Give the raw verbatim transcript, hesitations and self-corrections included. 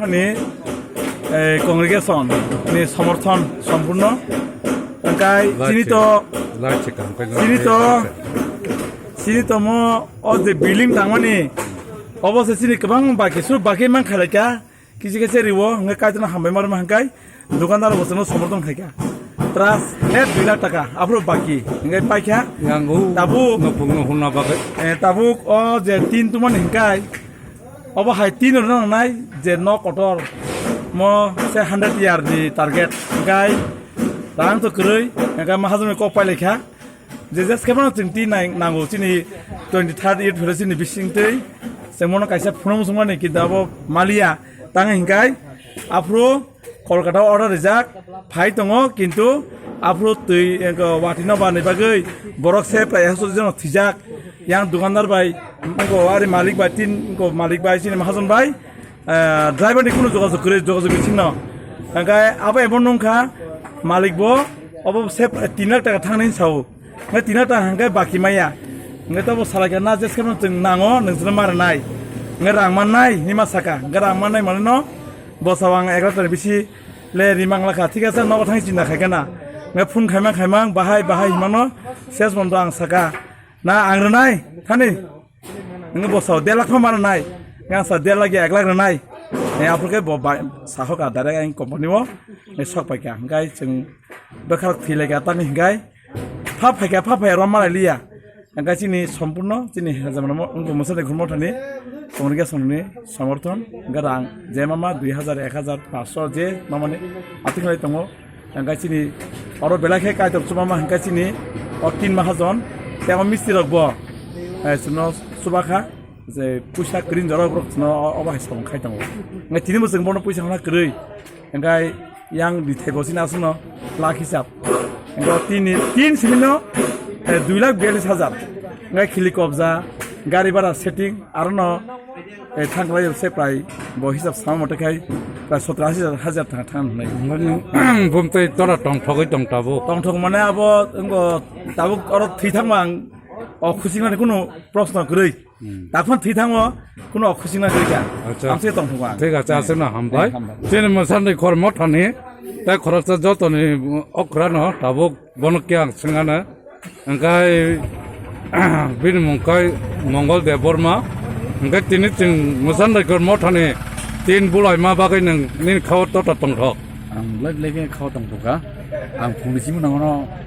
Ni, eh, congregation ni somorthon sompurno. Hingkai chini to, chini to, chini to mo o je building tangmani obo se chini kwbang baki su baki man khalai kha. Kisi kisi riwo hingkai kaitona hambai mar ma hingkai dukandar bo sono somorthon khai kha. Trust net dui lakh taka aphuru baki hingkai pai kha. Tabuk no phungno hunna bagwi. Eh, tabuk o je tin tumani hingkai Obo hai tin rok nang nai je nok kotor mo se hundred year ni target. Hingkai rang to kwrwi, hingkai mahajon ni kok pai lai kha. Je je skema no chwng tin nai nango chini twenty third year phero chini bising twi. Chwng mono kaisa phunuk sung mani kintu abo maliya tang hingkai aphuru Kolkata o order rijak phai tongo, kintu aphuru twi, wngkha, watwi no barni bagwi borok se prai ekso jon thwijak. Yang dukandar bai, wngkha, ari malik bai, tin, wngkha, malik bai, chini mahajon bai, eh, driver ni kunu jogajog kwrwi, jogajog bising no. Hingkhe abo ebo nungkha malik bo, obo se tin lakh taka thang nai sao. Hingke tina ta hingke baki maya. Hingke tobo salai kha na je skema chwng nango, nwng chwngno ma rwnai. Hingke rang mannai, hinui ma saka. Hingke rang mannai mane no, bosao ang egaroh ta ni bisi le ri mang lakha. Thik ase, nogo thangwi chinta khai khe na. Hingke phone khaimang khaimang, bahai bahai hinmano, ses mondo ang saka. Na ang rwnai, thani. Nwngo bosao der lakh pha ma rwnai. Ngang sa der lakh ya ek lakh rwnai. Eh, aphuru khe bo bai, sahok a direct ang company o, eh, sok pai kha. Hingke chwng bwkha rok thwi lai kha tamni hingke. Pha phai kha, pha phai ya rw ma lai liya. Hingke chini sompurno, chini hajamano mo, wngkha mwsadi khurmo thani, congregation ni somorthon, hingke rang je ma ma dui hajar, ek hajar, panch sho je ma mani athik lai tongo. Hingke chini oro belai khe Kaitor chubama hingke chini o tin mahajon tei o mistri rok bo, eh, chwngno chuba kha je puisa kwrwi jorok borok chwngno o, obo hai samung khai tongo. Hingke tini bo chwng bono puisa hwnna kwrwi hingke yang rithai bo chini aswkno lakh hisab. Hingke o tin ni, tin simi no, eh, dui lakh biyallis hajar. Hingke khili kobja, gari bhara setting, aro no Eh, thang khlai se prai bo hisab sama mote khai prai sotro ashi hajar thang thang nai. Bumtwi tora tongthogwi tong tabuk. Tongthok mane abo wngbo tabuk oro thwi thangma ang o khusingnani kunu proshno kwrwi. Hmm. Takhon thwi thangmo kunu o khusingnani kwrwi kha. Acha. Ang se tongthok ang. Thik acha, aswkno hambai. Eh, hambai. Chini mwsandi khormo thani tei khoroksa jotoni okra no tabuk bono khe ang swngana. Hingkai bini mung kai Mongol Debbarma. Hingkai tini chwng Mwsandaikor mothani tin bulaima bagwi nwng nini khao tota tongthok. Ang belai belai khe khao tongthokha. Ang phungni simi nangno